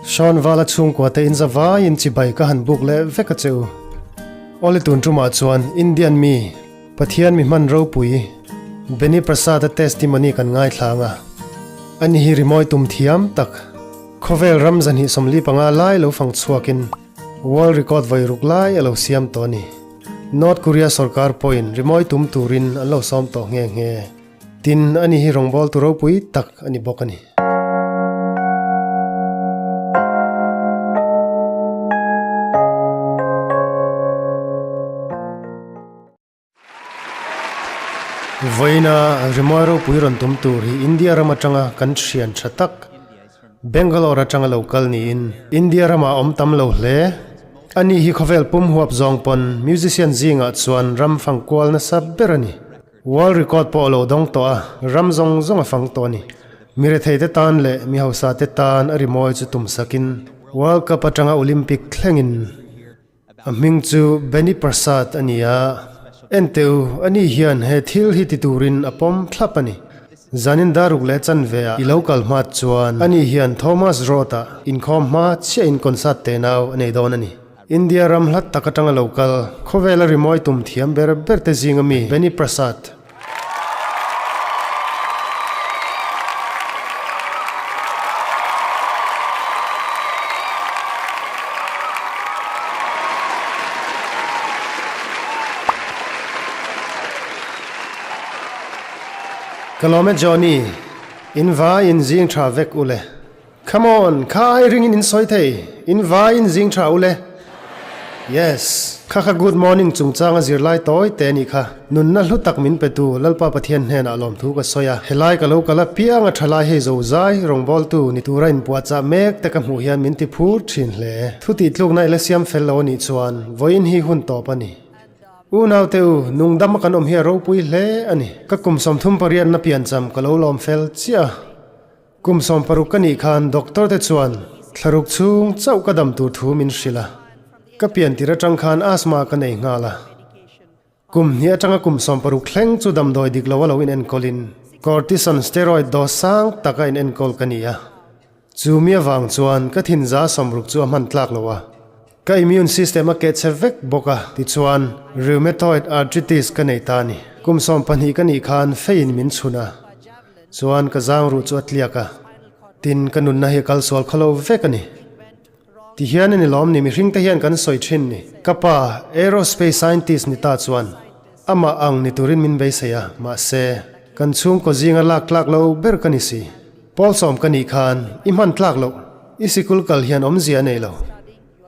Sean Vala chhungkua te in za vaiin chibai ka han buk leh vek a che u. Awle tun tumah chuan Indian mi, Pathian mi hman ropui, Benny Prasad-a testimony kan ngaithlang a. Ani hi rimawi tum thiam tak, khawvel ram 245 lai lo fang chhuakin World Record vawi ruk lai a lo siam tawh a ni. North Korea sorkar pawhin rimawi tum turin an lo sawm tawh nghe nghe. Tin, ani hi rawngbawltu ropui tak a ni bawk a ni. Vawiina rimawi ropui rawn tum tur hi India ram atanga kan thian tha tak, Bangalore atanga lo kal niin India ramah awm tam lo hle. Ani hi khawvel pum huap zawng pawn musician zingah chuan ram fangkual nasa ber a ni. World record pawh a lo dawng tawh a, ram zawng zawng a fang tawh a ni. Mi retheite tan leh mi hausate tan a rimawi chu tum sakin World Cup atanga Olympic thlengin A hming chu Benny Prasad a ni a, Enteh u, ani hian he thil hi ti turin a pawm thlap a ni. Zanin daruk leh chanve ah i lo kal hma chuan ani hian Thomas Road ah inkhawm hma chiah in concert te nau a nei dawn a ni. India ram hlat tak atanga lo kal, khawvela rimawi tum thiam ber ber te zinga mi Benny Prasad. Ka lawm e Johnny, in vai in zing tha vek u le. Come on, kha ai ringin in sawi thei, in vai in zing tha ule. Yes, kha kha good morning chungchang a zirlai tawi te anih kha. Nunna hlu tak min pe tu Lalpa Pathian hnenah lawmthu ka sawi a, helai ka lo kal a piang a thalai hei zo zai rawngbawltu ni tura inpuahchah mek te ka hmuh hian min ti phur thin hle. Thu tih tlukna i la siam fel lo anih chuan vawiin hi hun tawp a ni. U naute u, nungdam a kan awm hi a ropui hle a ni. Ka kum 38 na piancham ka lo lawm fel chiah a. Kum 60 ka nih khan doctor te chuan thlaruk chhung chauh ka dam tur thu min hrilh a, ka pian tir atang khan asthma ka nei nghal a. Kum hnih atanga kum 60 thleng chu damdawi dik lo a lo in enkawl in cortisone steroid dose sang tak a in enkawl ka ni a. Chu mi avang chuan ka thin za 60 chu a hman tlak lo a, ka immune system a keh che vek bawk a tichuan rheumatoid arthritis ka nei ta a ni. Kum 12 ka nih khan feiin min chhun a. Chuan ka zang ruh chu a tliak a, tin ka nunna hi a kal sual khaw lo vek a ni. Ti hian a ni lawm ni mihring te hian kan sawi thin ni. Ka pa aerospace scientist ni ta chuan amah ang ni turin min beisei a, mahse kan chhungkaw zinga lak tlak lo ber ka ni si. Pawl sawm ka nih khan i hman tlak loh, i sikul kal hian awmzia a nei lo.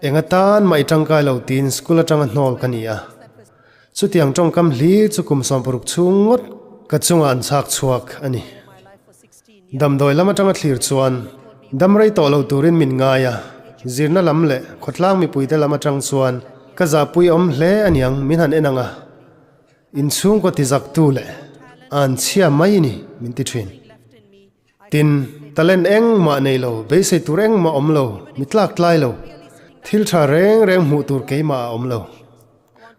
Eng atan mah i tangkai lo tiin school atanga hnawl ka ni a. Chutiang tawngkam hlir chu kum 60 chhung ngawt ka chungah an chhak chhuak a ni. Damdawi lam atanga thlir chuan dam rei tawh lo turin min ngai a, zirna lam leh khawtlang mipuite lam atang chuan ka zahpui awm hle a niang min han en ang a, inchhungkaw tizaktu leh an chhia mai ni min ti thin. Tin, talent engmah nei lo, beisei tur engmah awm lo, mi tlak tlai lo, thil tha reng reng hmuh tur keimah a awm lo.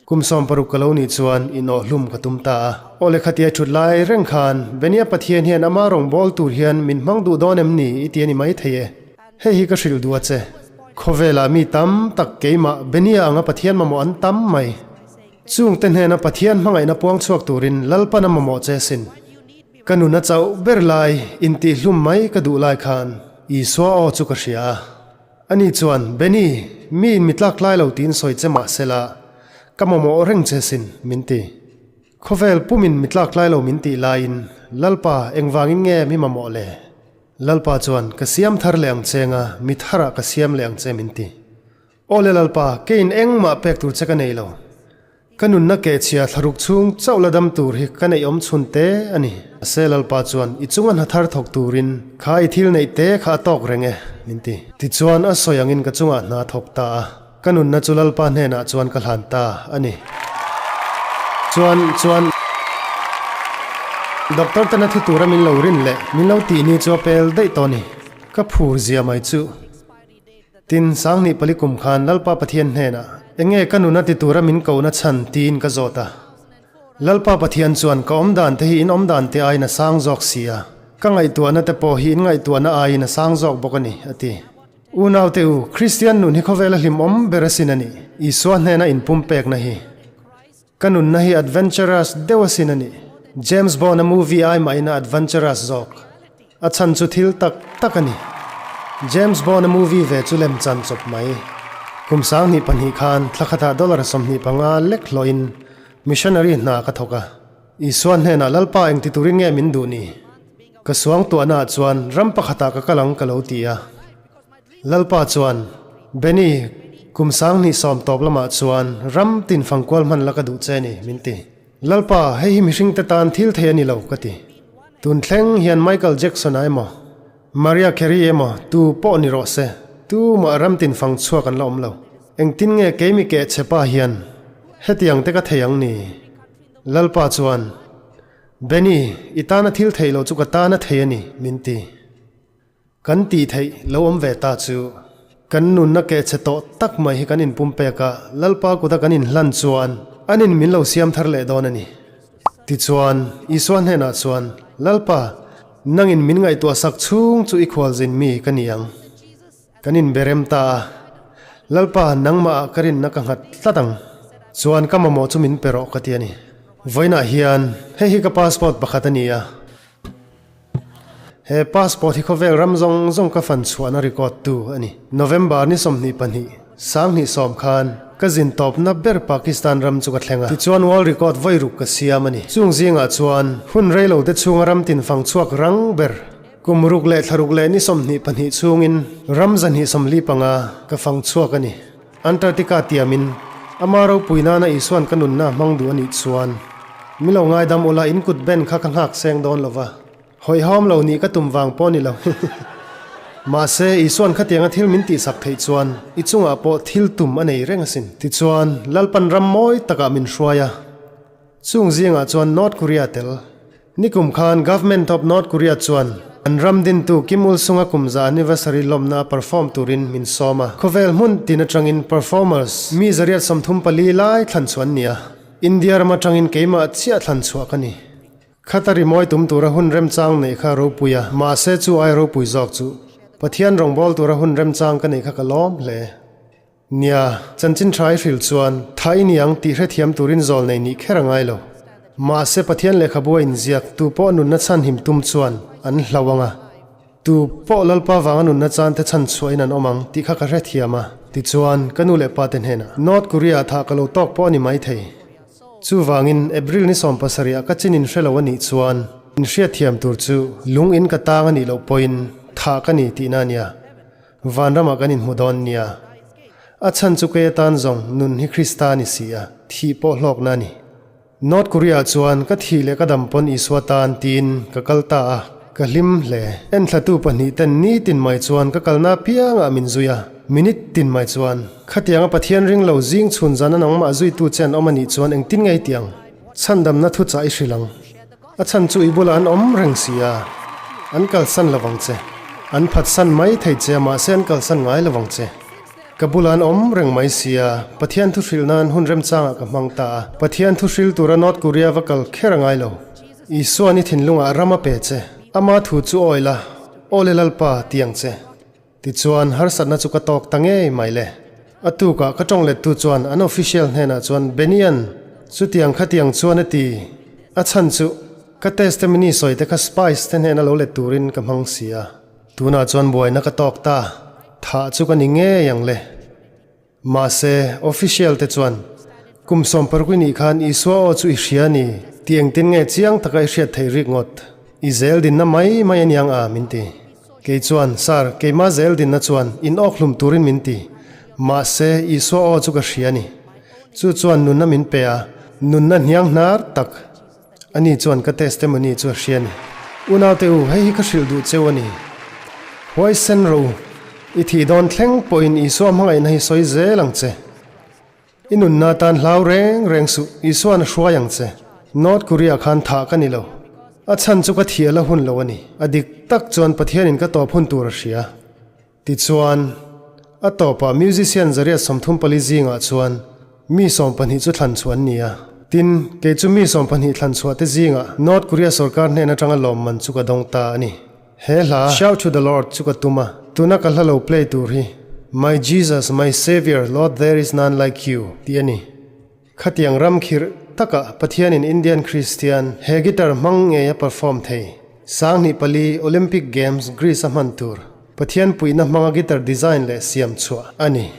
Kum 60 ka lo nih chuan inawhhlum ka tum ta a. Aw lehkhatia thut lai reng khan Benia Pathian hian ama rawngbâwl tur hian min hmang duh dawn em ni i ti a ni maithei e. Hei hi ka hrilh duh a che. Khawvelah mi tam tak keimah Benia anga Pathian mamawh an tam mai. Chungte hnena Pathian hmangaihna puang chhuak turin Lalpan a mamawh che sin. Ka nuna chauh ber lai intihhlum mai ka duh lai khan Isua aw chu ka hria a. Ani chuan, Benny, mi in mi tlak tlai lo tiin sawi che mah sela, ka mamawh reng che sin, min ti. Khawvel pumin mi tlak tlai lo min tih laiin, Lalpa, engvangin nge mi mamawh le? Lalpa chuan, Ka siam thar leh ang che nga, mi tharah ka siam leh ang che, min ti. Aw le Lalpa, keiin engmah pek tur che ka nei lo. Ka nunna kehchhia thlaruk chhung chauh la dam tur hi ka neih awm chhun te a ni. Mahse Lalpa chuan i chunga hna thar thawk turin kha i thil neih te kha a tawk reng e, min ti. Tichuan a sawi angin ka chungah hna thawk ta a, ka nunna chu Lalpa hnenah chuan ka hlan ta a ni. Chuan, chuan. Doctor tena thi tura min lo rin leh min lo tih ni chu a pel daih tawh a ni. Ka phur zia mai chu. Tin, 2004 kum khan Lalpa Pathian hnenah, Enge ka nuna ti tura min kohna chhan? tiin ka zawt a. Lalpa Pathian chuan, Ka awm dan te hi in awm dan te aiin a sang zawk si a, ka ngaihtuahna te pawh hi in ngaihtuahna aiin a sang zawk bawk a ni, a ti. Unaute u, Kristian nun hi khawvela hlimawm ber asin a ni. Isua hnena inpumpekna hi. Ka nunna hi adventurous deuh asin a ni. James Bond-a movie ai mahin a adventurous zawk. A chhan chu thil tak tak a ni. James Bond-a movie ve chu lem chan chawp mai. Kum 2002 khan thla khatah dollar 25 lek hlawhin missionary hna ka thawk a. Isua hnenah Lalpa engti turin nge min duh ni? Ka suang tuahnaah chuan ram pakhatah ka kal ang ka lo ti a. Lalpa chuan, Benny, kum 2010 tawp lamah chuan ram tin fangkual hman la ka duh che ni, min ti. Lalpa, hei hi mihringte tan thil thei a ni lo, ka ti. Tun thleng hian Michael Jackson-a emaw, Mariah Carey emaw tu pawh ni rawh se, tumah ram tin fang chhuak an la awm lo. Engtin nge keimi keh che pa hian hetiang te ka thei ang ni? Lalpa chuan, Benny, i tana thil theih loh chu ka tana thei a ni, min ti. Kan tih theih lo awm ve ta chu kan nunna keh chhe tawh tak mai hi kan inpumpek a, Lalpa kuta kan inhlan chuan an in min lo siam thar leh dawn a ni. Tichuan, Isua hnenah chuan, Lalpa, nangin min ngaihtuah sak chhung chu i khualzin mi ka ni ang. Kan inberem ta a, Lalpa, nangmah ah ka rinna ka nghat tlat ang. Chuan ka mamawh chu min pe rawh ka ti a ni. Vawiinah hian hei hi ka passport pakhat a ni a. He passport hi khawvel ram zawng zawng ka fan chhuahna record tu a ni. November ni 22, 2010 khan ka zin tawpna ber Pakistan ram chu ka thleng a. Tichuan world record vawi ruk ka siam a ni. Chung zingah chuan hun reilo te chhunga ram tin fang chhuak rang ber kum ruk leh thla ruk leh ni 22 chhungin ram 245 ka fang chhuak a ni. Antarctica tiamin ama ropui nana Isuan ka nunna hmang duh a nih chuan mi lo ngaidam ula in kut ben kha ka nghak seng dawn lova, hawihhawm lo nih ka tum vang pawh ni lo. Mahse, Isuan khatianga thil min tihsak theih chuan i chungah pawh thil tum a nei reng asin. Tichuan, Lalpan ram mawi takah min hruai a, chung zingah chuan North Korea tel. Nikum khan Government of North Korea chuan an ram dintu Kim Il Sung-a kumza anniversary lawmna a perform turin min sawm a. Khawvel hmun tin atangin performers mi 134 lai thlan chhuah an ni a. India ram atangin keimah chiah thlan chhuah ka ni. Khata rimawi tum tura hun remchang neih kha ropui a, mahse chu ai ropui zawk chu Pathian rawngbâwl tura hun remchang ka neih kha ka lawm hle. Nia, chanchin tha i hril chuan tha i ni ang tih hrethiam turin zawl nei nih kher a ngai lo. Mahse Pathian lehkhabu a inziak tu pawh nunna chhan him tum chuan an hlau ang a, tu pawh Lalpa vanga nunna chan te chhan chhuahin an awm ang tih kha ka hrethiam a. Tichuan, ka nu leh pa te hnenah North Korea ah thah ka lo tawk pawh a ni maithei. Chuvangin, April ni 70 ah ka chin in hre lo a nih chuan in hriatthiam tur chu lung in ka tang a nih loh pawhin thah ka ni tihna a nia. Vanramah kan inhmu dawn nia. A chhan chu kei atan zawng nun hi Krista a ni si a, thih pawh hlawkna a ni. North Korea chuan ka thih leh ka dam pawn Isua tan tiin ka kal ta a, ka hlim hle. Enthlatu pahnih ten nitin mai chuan ka kalna apiangah min zui a, minute tin mai chuan. Khatianga Pathian ring lo zing chhun zana nangmah zuitu che an awm a nih chuan engtin nge i ti ang? Chhandamna thuchah i hrilh ang. A chhan chu i bulah an awm reng si a, an kalsan lovang che. An phatsan mai thei che a, mahse an kalsan ngai lovang che. Ka bulah an awm reng mai si a, Pathian thu hrilh nan hun remchangah ka hmang ta a. Pathian thu hril tura North Korea va kal kher a ngai lo. Isuan i thinlungah ram a pe che. Ama thu chu awi la, Aw le Lalpa, ti ang che. Tichuan, harsatna chu ka tawk ta ngei mai le. A tukah ka tawng lettu chuan an official hnenah chuan Benian, chutiang khatiang chuan a ti. A chhan chu, ka testimony sawi te kha spies te hnena lo let turin ka hmang si a. Tunah chuan buaina ka tawk ta, thah chu ka ni ngei ang le. Mahse, official te chuan, Kum 60 nih khan Isua aw chu i hria a ni, tih engtin nge chiang taka i hriat theih rik ngawt? I zel dinna mai mai a niang a, min ti. Kei chuan, Sir, keimah zel dinna chuan in awk hlum turin min ti. Mahse, Isua aw chu ka hria a ni. Chu chuan nunna min pe a, nunna hniang hnar tak. Ani chuan ka testimony chu a hria a ni. Unaute u, hei hi ka hrilh duh cheu a ni. Huaisen ro, i thih dawn thleng pawhin Isua hmangaihna hi sawi zel ang che. I nunna tan hlau reng reng suh, Isua'n a hruai ang che. North Korea khan thah ka ni lo. A chhan chu ka thih a la hun lo a ni. A dik tak chuan Pathianin ka tawp hun tur a hria. Tichuan, a tawpah musician 134 zingah chuan mi 12 chu thlan chhuah an ni a. Tin, kei chu mi 12 thlan chhuah te zingah North Korea sorkar hnen atanga lawmman chu ka dawng ta a ni. He hla, Shout to the Lord chu ka tum a. Tuna ka hla lo play tur hi My Jesus, My Saviour, Lord there is none like you tih a ni. Khatiang ram khirh takah Pathianin Indian Kristian he guitar hmang ngei a perform thei. 2004 Olympic Games Greece a hman tur Pathian puihna hmanga guitar design leh siam chhuah a ni.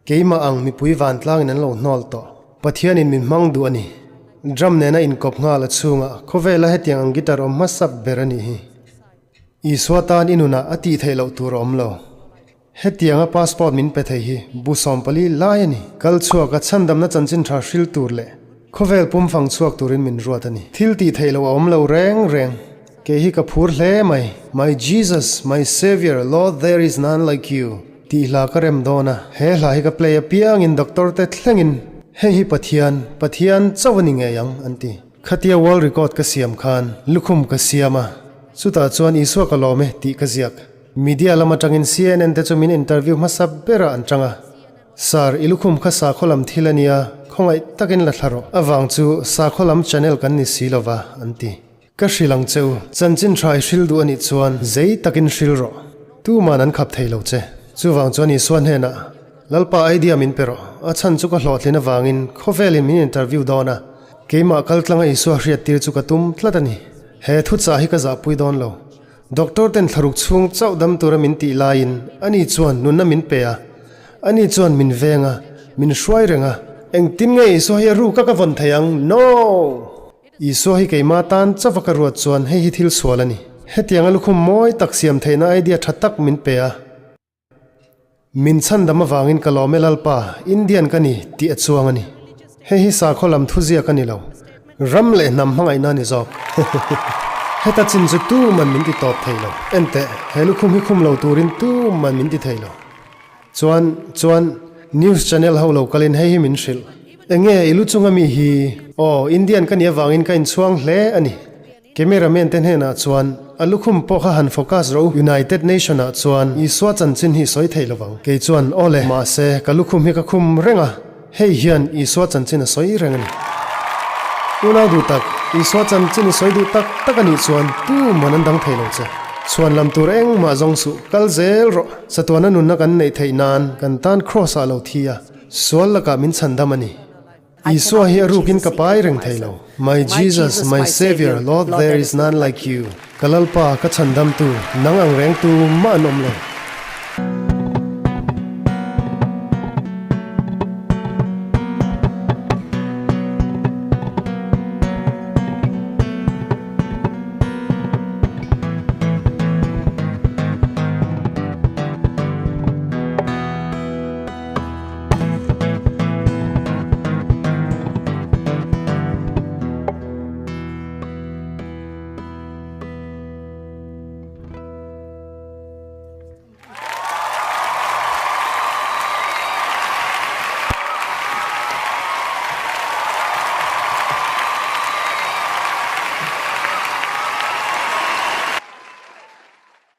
Keimah ang mipui vantlangin an lo hnawl tawh. Pathianin min hmang duh a ni. Drum nena inkawp nghal a chhungah khawvela hetiang ang guitar awm hmasa ber a nih hi. Isua tan i nunah a tih theih loh tur a awm lo. Hetianga passport min pe thei hi bu 14 lai a ni. Kal chhuak a chhandamna chanchin tha hril tur leh khawvel pum fang chhuak turin min ruat a ni. Thil tih theih loh a awm lo reng reng. Kei hi ka phur hle mai. My Jesus, my Saviour, Lord there is none like you tih hla ka rem dawn a. He hla hi ka play apiangin doctor te thlengin hei hi Pathian, Pathian chauh a ni ngei ang an ti. Khatia world record ka siam khan lukhum ka siam a, chutah chuan Isua ka lawm e tih ka ziak. Media lam atangin CNN te chu min interview hmasa berah an tang a. Sir, i lukhum kha sakhaw lam thil a nia, khawngaih takin la thla rawh. Avang chu sakhaw lam channel kan ni si lova, an ti. Ka hrilh ang che u, chanchin tha i hril duh a nih chuan zei takin hril rawh. Tuman an khap thei lo che. Chuvang chuan Isua hnenah, Lalpa idea min pe rawh, a chhan chu ka hlawhtlin avangin khawvelin min interview dawn a, Keimah kaltlanga Isua hriattir chu ka tum tlat a ni. He thuchah hi ka zahpui dawn lo. Doctor ten thlaruk chhung chauh dam tura min tih laiin ani chuan nunna min pe a, ani chuan min veng a, min hruai reng a. Engtin nge Isua hi a ruk a ka vawn thei ang? No! Isua hi keimah tan chauh a ka ruat chuan hei hi thil sual a ni. Hetianga lukhum mawi tak siam theihna idea tha tak min pe a. Min chhandam avangin ka lawm e Lalpa, Indian ka ni tih a chuang a ni. Hei hi sakhaw lam thuziak a ni lo. Ram leh hnam hmangaihna a ni zawk. Heta chin chu tuman min ti tawp thei lo. Enteh, he lukhum hi khum lo turin tuman min ti thei lo. Chuan, chuan, news channel ho lo kalin hei hi min hrilh. Enge i lu chunga mi hi? Aw, Indian ka nih avangin ka inchhuang hle a ni. Cameraman te hnenah chuan a lukhum pawh kha han focus rawh u, United Nation ah chuan Isua chanchin hi sawi thei lovang. Kei chuan, Aw le, mahse ka lukhum hi ka khum reng a, hei hian Isua chanchin a sawi reng a ni. Unau duh tak, Isua chanchin i sawi duh tak tak a nih chuan tuman an dang thei lo che. Chhuan lam tur engmah zawng suh, kal zel rawh. Chatuana nunna kan neih theih nan kan tan Kraws ah lo thi a, sual lakah min chhandam a ni. Isua hi a rukin ka pai reng thei lo. My Jesus, my Saviour, Lord there is none like you. Ka Lalpa, ka chhandamtu, nang ang rengtu mah an awm lo.